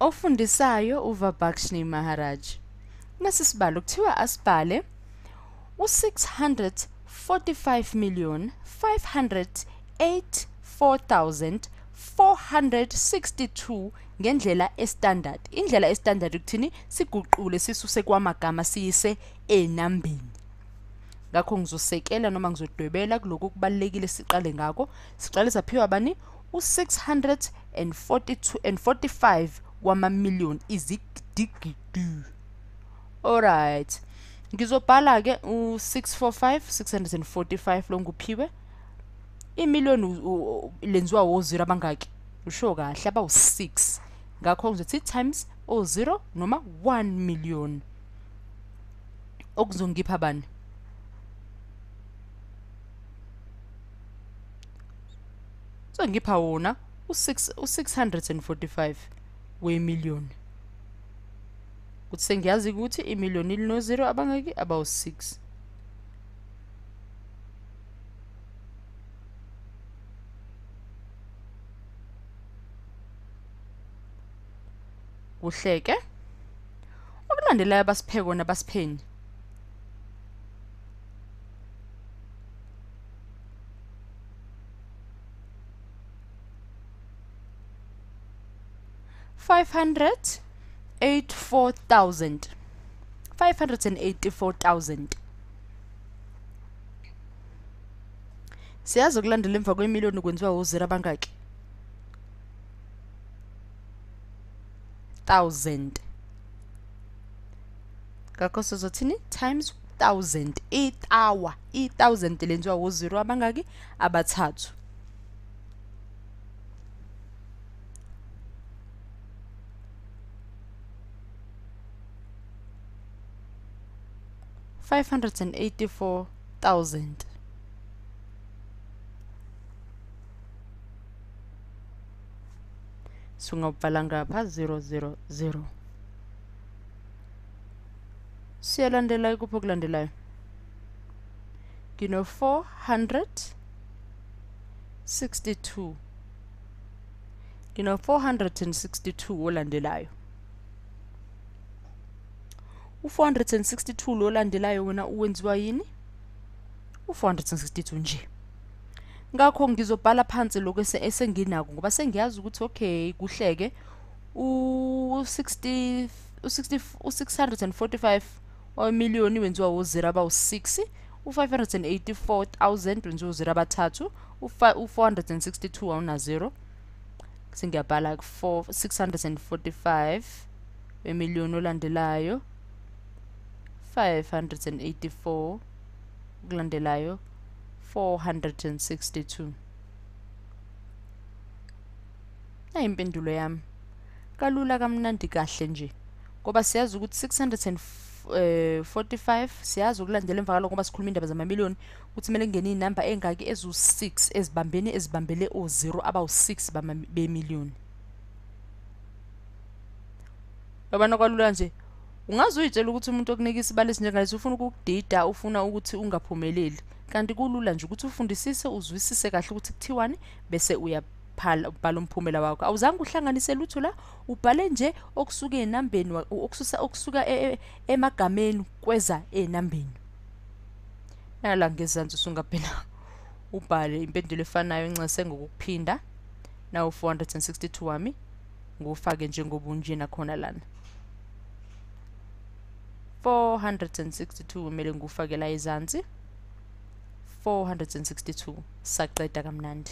Ofundisayo uVabakshnee Maharaj. Nasi sibalo kuthiwa asibhale u-645,584,462 ngendlela estandard. Indlela estandard ukuthini? Siguqule sisuse kwamagama siyise enambeni. Ngakho ngizosekela noma ngizodwebela kuloko kubalulekile siqale ngakho. Siqale saphiwa bani? U-642 and 45 wamamiliyoni, izigidigidi. Alright. Ngizobhala ke u-645 645 lo nguphiwe. Imiliyoni lenziwa o-0 abangaki? Usho kahle abawu-6. Ngakho ngizothi times o-0 noma 1 million. Okuzongipha bani? Zongipha wona u-6 u-645 wemiliyoni. Kuthi sengiyazi ukuthi imiliyoni lino-0 abangaki? Abawu-6. Kuhleke. Okulandelayo basiphe kona basipheni? 584,000. 584,000. Siyazi ukulandela emva kwemiliyoni kwenziwa o-0 abangaki? 1000. Ngakho sizothini? Times 1000. Itawa, i-1000 lenziwa o-0 abangaki? Abathathu. 584,000. Singabhala ngapha 000. Siyalandela kuphi okulandelayo? Ngino 462. Ngino 462 olandelayo. U-462 lo olandelayo wena uwenziwa yini? U-462 nje. Ngakho ngizobhala phansi lokho esenginako ngoba sengiyazi ukuthi okay kuhleke u-60 u-60 u-645 wemiliyoni wenziwa o-0 abawu-6, u-584,000 wenziwa o-0 abathathu, u-462 awuna 0. Sengiyabhala ku 645 wemiliyoni olandelayo, 584 okulandelayo, 462. Nayi impendulo yami. Kalula kamnandi kahle nje. Ngoba siyazi ukuthi 645 siyazi ukulandela emva kwalokho ngoba sikhuluma indaba zamamiliyoni ukuthi kumele kungene inamba engaki? Ezu-6 ezibambene ezibambele o-0 abawu-6 bemiliyoni. Yabona kwalula nje. Ungaze uyitshela ukuthi umuntu okunika isibalo esinjengalesi ufuna ukukudida, ufuna ukuthi ungaphumeleli. Kanti kulula nje ukuthi ufundisise, uzwisise kahle ukuthi kuthiwani bese uyabhala ubhala umphumela wakho. Awuzange uhlanganise lutho la, ubhale nje okusuka enambeni okususa okusuka emagameni kweza enambeni. Nala ngezansi usungabhela ubhale impendulo efanayo incese ngokuphinda. Nawu 462 wami ngufake njengobunje nakhona lana. 462 kumele ngufake la ezansi. 462 saqeda kamnandi.